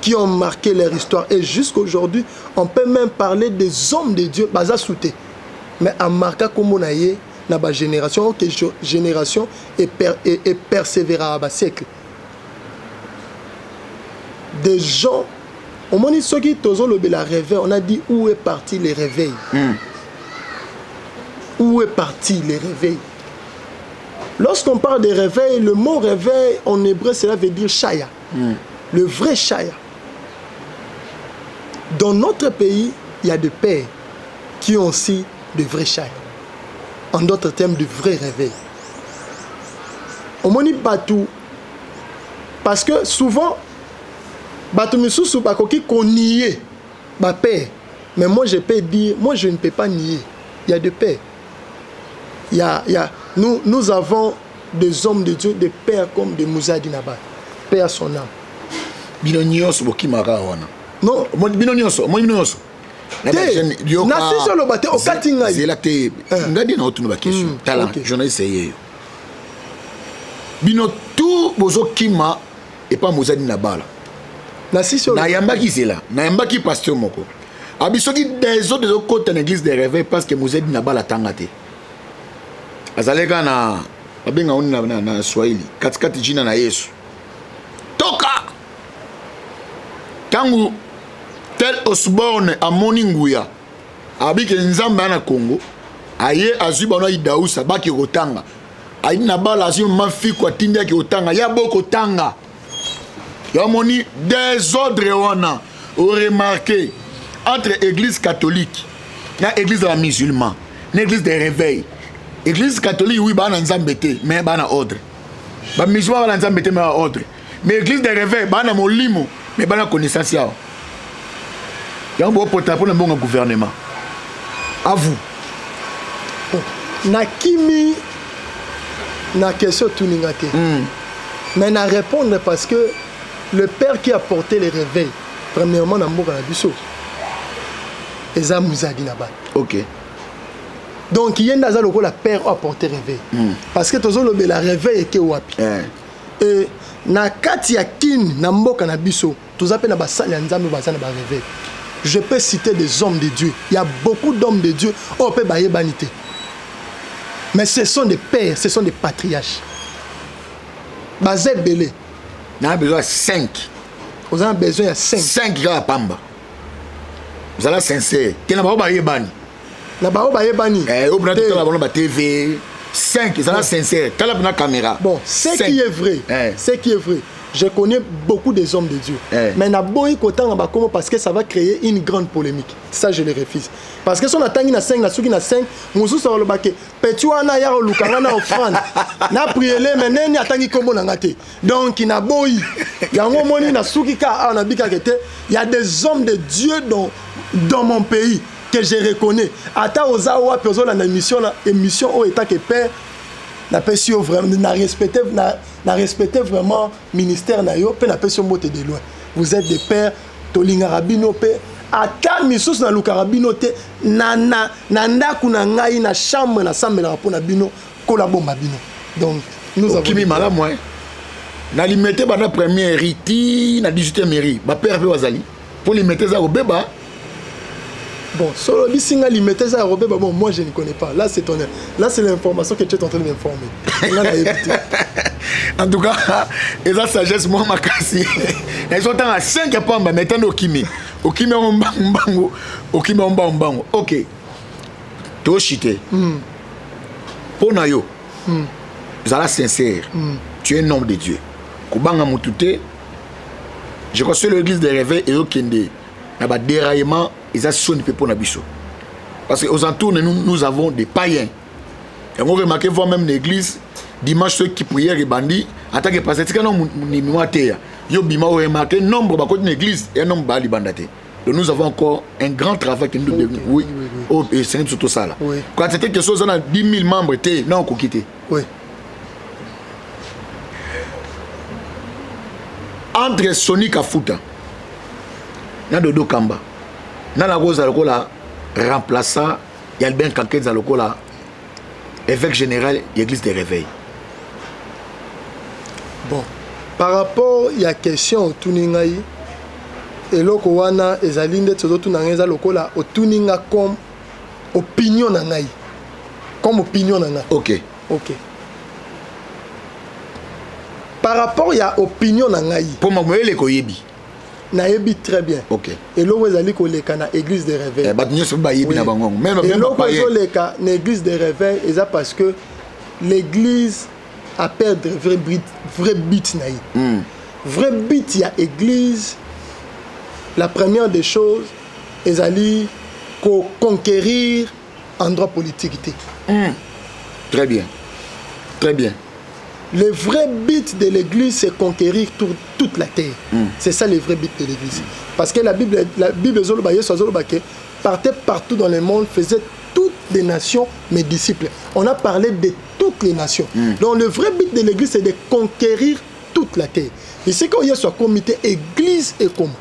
qui ont marqué leur histoire. Et jusqu'aujourd'hui, on peut même parler des hommes de Dieu, baza souté. Mais à marquer comme on a na ba génération, ok, génération et persévérer à ba siècle. Des gens, au moment où ceux qui tozolobela réveil, on a dit où est parti le réveil. Où est parti le réveil? Lorsqu'on parle de réveil, le mot réveil en hébreu, cela veut dire chaya. Le vrai chaya. Dans notre pays, il y a des pères qui ont aussi de vrais chaya. En d'autres termes, de vrais réveils. Omoni bato, parce que souvent, bato misusu bakoki konier ba père. Mais moi je peux dire, moi je ne peux pas nier. Il y a des pères. Il y a, nous, nous avons des hommes de Dieu, des pères comme des Moussa Dinaba. Père à son âme. Bino nyonso bokimaka wana. Non. Bino nyonso, moi bino nyonso. Te, na sisi oloba te, okati ngai. Zela te, ngai nde na otuna baquestion. Tala, journaliste yeyo. Bino tout bozokima epa mozali na bala. Na sisi oloba. Nayambaki zela, nayambaki pasteur moko. Abi soki désordre ezokota na église de réveil parce que mozali na bala tanga te. Azalaki kaka na babenga oni na Swahili, katikati jina na Yesu. Toka! Tangu tel Osborne amoni nguya, abike Nzambe ana Congo, aye azwi bano aidausa baki kotanga. Ayi na bala azwi mafiko atindi yake kotanga, ya boko tanga. Ya moni désordre wana, o remarqué entre église catholique na église de la musulman, na église de réveil. Église catholique oui bana Nzambe te, mais bana ordre. Ba musulman bana Nzambe te mais bana ordre. Mais église de réveil bana molimo, mais bana connaissance ya. Yango bo pota pour le bon gouvernement. À vous. Bon, na kimi na question tuninga te. Mais na répondre parce que le père qui a porté les réveils, premièrement na mboka na biso, eza Muzadi na ba. Donc yenda aza lokola père a porté réveil. Parce que tozolobela réveil eke wapi. Et na kati ya kin na mboka na biso, toza pe na basali ya Nzambe baza na ba réveil. Je peux citer des hommes de Dieu. Il y a beaucoup d'hommes de Dieu oyo pe bayebani te. Mais ce sont des pères, ce sont des patriarches. Baza ebele. Na besoin 5. Oza na besoin ya 5. 5 kaka pamba. Ozala sincère. Te na bao bayebani. Na bao bayebani. Oyo mpena Te. totala bango ba TV. 5, ezala Bon. sincère. Tala mpena caméra. Bon, ce 5. qui est vrai, ce qui est vrai, je connais beaucoup des hommes de Dieu. Mais na boyi kotanga bakomo parce que ça va créer une grande polémique. Ça, je le refuse. Parce que si on atteint na 5, na soki na 5, mosusu aloba ke petit wana ya kolukanga na offrande. Na priele mais neni atangi kombo na nga te. Donc na boyi. Yango moni na suki ka awa na bika ke te, il y a des hommes de Dieu dans mon pays que je reconnais. Ata oza wapi ozola na émission na émission oyo etake père na pesi yo vraiment na respecté na, na respecté vraiment ministère na yo pe na pesi yo mbote de loin. Vous êtes des pères tolingaka bino pe ata misusu na lukaka bino te na, na, na ndako na ngai na chambre na sambelaka mpo na bino kola bomba bino. Donc nous avons Okimi des malamu, hein. Na limete bana première riti na 18e mairie ba père pe bazali pour limete za kobeba. Bon, solo bisinga limete za kobeba, bon, moi je ne connais pas. Là c'est ton, là c'est l'information que tu es en train de m'informer. Là, na évité. En tout cas, eza sagesse moi makasi. Na iso tanga 5 ya pamba mais tando okimi. Okimi on mbangu mbangu, okimi on mbangu mbangu. OK. Toshite mpo na yo, zala sincère, tu es un homme de Dieu, kobanga motu te. Je crois sur l'église de réveil ezokende na badéraillement, eza soni mpe mpo na biso, parce que aux entours de nous, nous avons des païens. Yango remarquez, voir même l'église dimanche, ceux qui prièrent ebandi en tant que pasteur, tika na ndimi ateya yo bima. Oremarquer nombre bakoti na église ya nombre baya libanda te. Donc nous avons encore un grand travail que nous devons, oui, oyo esengi biso tosala. Quand c'était question oza na 10 000 membres te, na okoki te. Entre Sony Kafuta na Dodo Kamba, nana kozala lokola remplaçant ya Albert Kankenza lokola évêque général ya église de réveil? Bon, par rapport ya question otuni ngai, eloko wana ezali ndeti ozotuna ngai, eza lokola otuni nga comme opinion na ngai, comme opinion na ngai. Ok, par rapport ya opinion na ngai, mpo mamoyele koyebi. Nayebi très bien. Eloko ezali koleka na église de réveil, Eh, bato nyonso mpe bayebi na bango même eloko bapaye. Ezoleka na église de réveil eza parce que l'église a perdre vrai but, vrai but na ye. Vrai but ya église, la première des choses ezali koconquérir endroit politique te. Très bien, très bien. Le vrai but de l'église, c'est conquérir toute la terre. C'est ça le vrai but de l'église. Parce que la Bible, ezoloba, Yesu azoloba que partez partout dans le monde, faisez toutes les nations mes disciples. On a parlé de toutes les nations. Donc le vrai but de l'église, c'est de conquérir toute la terre. Et c'est quand Yesu akomi te, église est comme.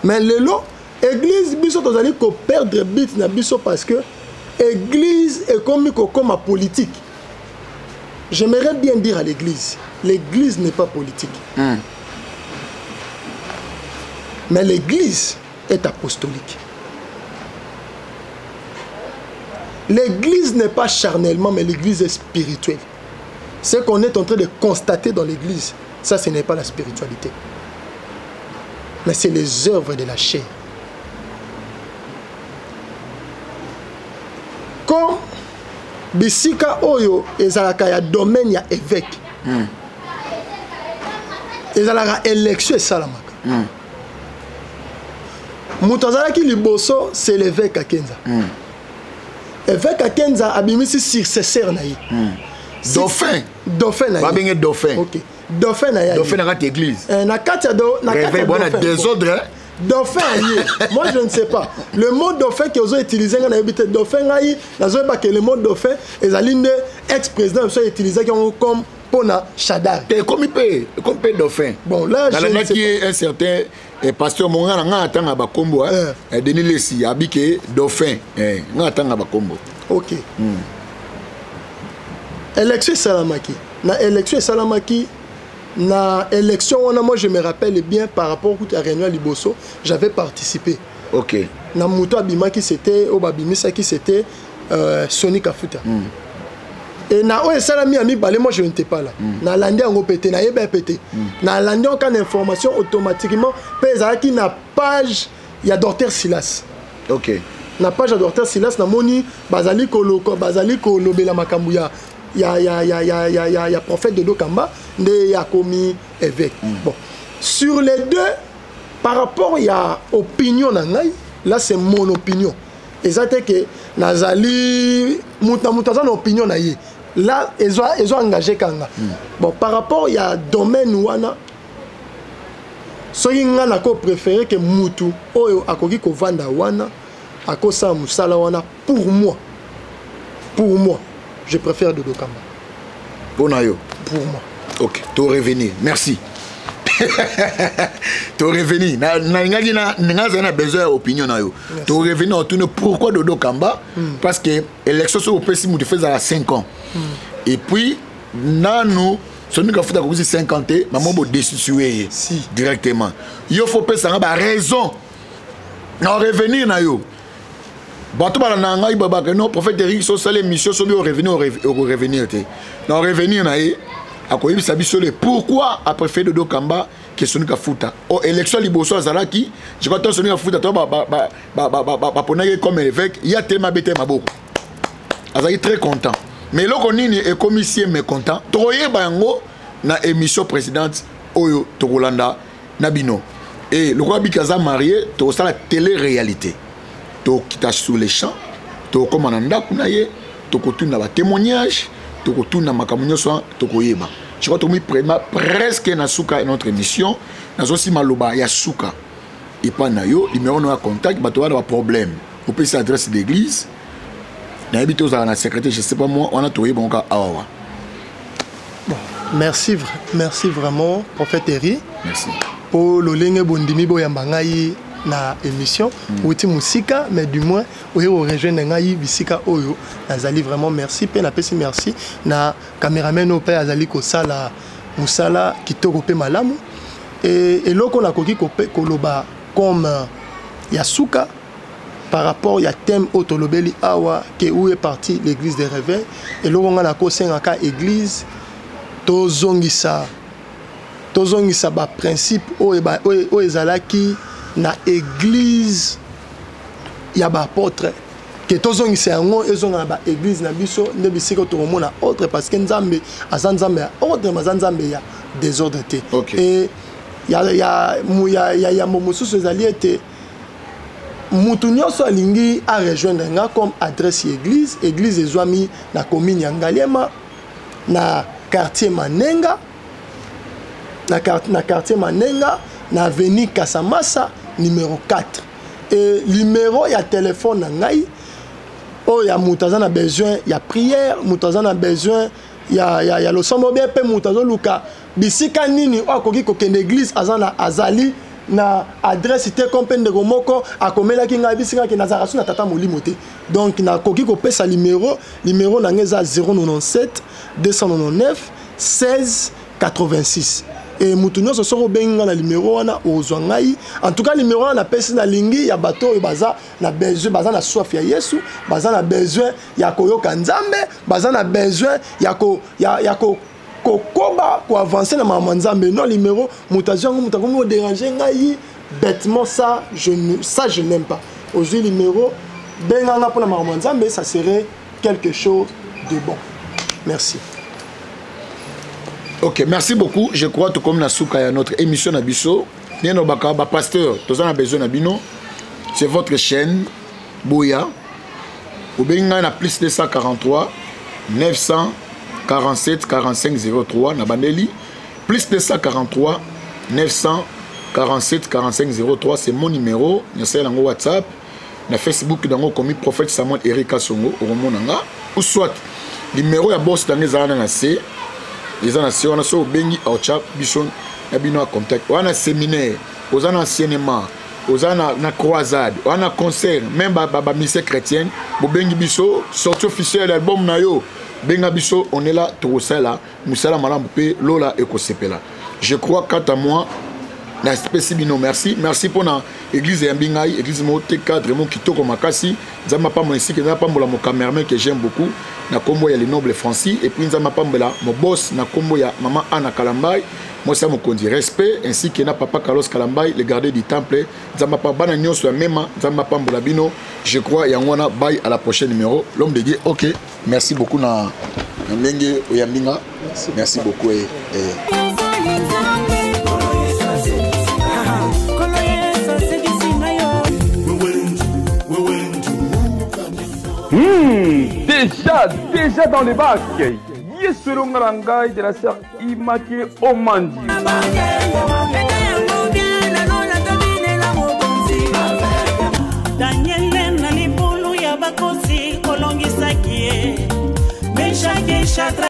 Mais lelo, église, biso tozali ko perdre but na biso parce que église est comme comme politique. J'aimerais bien dire à l'église, l'église n'est pas politique. Mais l'église est apostolique. L'église n'est pas charnellement, mais l'église est spirituelle. Ce qu'on est en train de constater dans l'église, ça, ce n'est pas la spiritualité. Mais c'est les œuvres de la chair. Quand bisika oyo ezalaka ya domaine ya évêque, ezalaka élection esalamaka, moto azalaki liboso, c'est l'évêque Akenza. Évêque Akenza abimisi successeur na ye. Dauphin. Dauphin na ye. Babenge dauphin. Ok, dauphin na ye. Dauphin na kati église. Eh, na kati ya do, na kati ya réveil bwana dauphin. Désordre, hein? Dauphin aye, moi je ne sais pas le mot dauphin ke ozo utiliser, nga nayebi te. Dauphin, ngai nazoyeba ke le mot dauphin ezali nde ex président biso utilisaki yango comme mpona Shadary. Te, ekomi mpe dauphin. Bon, là, je ne sais. Nalandaki un certain pasteur mo, nga na nga atanga bakombo, Denis Lesi abike dauphin, nga atanga bakombo. Ok, élection esalamaki, na élection esalamaki, na élection wana, moi je me rappelle bien, par rapport kutu ya réunion ya liboso, j'avais participé. Na moto abimaki, c'était oyo babimisaki, c'était Sony Kafuta. E na oyo esalami ya mibale, moi je n'étais pas là. Nalandi yango mpe te, nayeba mpe te. Nalandi yango kaka na information automatiquement, mpe ezalaki na page ya Docteur Silas. Na page ya Docteur Silas, namoni bazali koloko, bazali kolobela makambo ya prophète Dodo Kamba nde ye akomi évêque. Bon, sur les deux, par rapport ya opinion na ngai, là c'est mon opinion, eza te ke nazali moto na moto aza na opinion na ye, là ezo engagé kanga. Bon, par rapport ya domaine wana, soki nga nako préféré ke mutu oyo akoki kovanda wana, akosala mosala wana, pour moi je préfère Dodo Kamba. Mpo na yo. Pour moi. Ok, to revenir, merci, to revenir. Nalingaki nga azali na besoin ya opinion na yo. To revenir, otuni pourquoi Dodo Kamba. Parce que élection, soki opesi moto, fo ezala 5 ans. Et puis nanu Soni Kafuta akokisi 5 ans te, mamo bodestitue ye. Si. Directement yo fo opesanga baraison na revenir na yo. Bato balanda ngai, babaka no prophète Eric, so osala émission, soki orevenir, okorevenir te. Na orevenir na ye, akoyebisa biso le pourquoi apréféré Dodo Kamba ke Soni Kafuta. O élection ya liboso azalaki, je crois, to Soni Kafuta to baponaki comme évêque, ye atelema, abete maboko. Azalaki très content. Mais eloko nini ekomisi ye mécontent? Tokoyeba yango na émission présidente oyo tokolanda na bino. Et lokola biki aza marié, tokosala télé-réalité. Tokita sur les champs, tokokoma na ndako na ye, tokotuna ba témoignage, tokotuna makambo nyonso, tokoyeba. Je crois tokomi presque na suka ya notre émission. Nazosi maloba ya suka epai na yo, numéro no ya contact, bato wana ba problème, opesi adresse d'église, nayebi te ozala na secrétaire, je sais pas moi, wana toyeba ngo kaka awawa. Bon, merci, merci vraiment, prophète Eri. Merci. Po lolenge bondimi boyamba ngai na émission, outi musika, mais du moins oye rejoindre ngai bisika oyo nazali, vraiment merci. Pe napesi merci na cameraman oyo pe azali kosala mosala kitoko pe malamu. Et eloko nakoki koloba comme ya suka par rapport ya thème oyo tolobeli awa, ke où est parti l'église de réveil, eloko nga nakosengaka église, tozongisa baprincipe oyo oyo ezalaki na église ya baapôtre, ke tozongisa yango, ezonga na baéglise na biso, nde bisika tokomona ordre, parce que Nzambe aza Nzambe ya ordre, mais aza Nzambe ya désordre te. E ya yambo mosusu ezali ete mutu nyonso alingi arejoindre nga, comme adresse ya église, église ezwami na commune ya Ngaliema, na quartier Manenga, na quartier Manenga, na avenue Kasamasa numéro 4. E numéro ya telefone na ngai, oyo ya moto aza na besoin ya prière, moto aza na besoin ya losambo, bien mpe moto azoluka bisika nini oyo akoki kokende église, aza na azali na adresse te, ko mpe ndeko moko akomelaki ngai bisika ke nazalaka so na tata molimo te. Donc nakoki kopesa numéro na ngai eza 097 299 16 86. E motu nyonso soki obengi ngai na numéro wana, ozwa ngai. En tout cas, numéro wana napesi, nalingi ya bato oyo baza na besoin, baza na soif ya Yesu, baza na besoin ya koyoka Nzambe, baza na besoin ya kokoba koavance na makambo ya Nzambe. Non, numéro moto azwi yango, moto akomi kodérange ngai bêtement, ça je n'aime pas. Ozwi numéro, benganga mpona makambo ya Nzambe, ça serait quelque chose de bon. Merci. Ok, merci beaucoup. Je crois que comme na suka ya notre émission na biso, neno baka ba pasteur, toza na besoin na bino. C'est votre chaîne Boya. Obengi ngai na plus 243 947 45 03, na bandeli plus 243 947 45 03, c'est mon numéro. Nasala yango WhatsApp, na Facebook nango komi prophète Samuel Eric Kasongo, okomona nga, ou soit numéro ya boss nango ezala na se, eza na se wana. So obengi, aotya biso na bino ya contact wana. Séminaire, oza na enseignement, oza na croisade, oza na concert, même bamusicien chrétienne, bobengi biso, sortie officielle album na yo, benga biso, on est là, tokosala mosala malamu mpe lola ekosepela. Je crois, quant à moi, napesi bino merci. Merci mpona église eyambi ngai, église moko te, cadre mo kitoko makasi. Nzambe apambola esika, Nzambe apambola mo cameraman que j'aime beaucoup na nkombo ya le noble Francis, et puis Nzambe apambola mo boss na nkombo ya mama Anna Kalambai, mwasi ya mokonzi, respect, ainsi que na papa Carlos Kalambai, le gardien du temple. Nzambe apa bana nyonso ya mema, Nzambe apambola bino. Je crois yango wana. Bye, à la prochaine numéro, l'homme de Dieu. Ok, merci beaucoup na ndenge oyambi nga. Merci beaucoup et. Nkolo Yesu asekisi ngai yo. Déjà, déjà dans les bacs. Yesu elonga na ngai de la sœur Immaculée Omandi. Beta yango bien, nalola tobinela mokonzi. Daniele na libulu ya bakosi, kolongisaki ye Meshake, Shadra.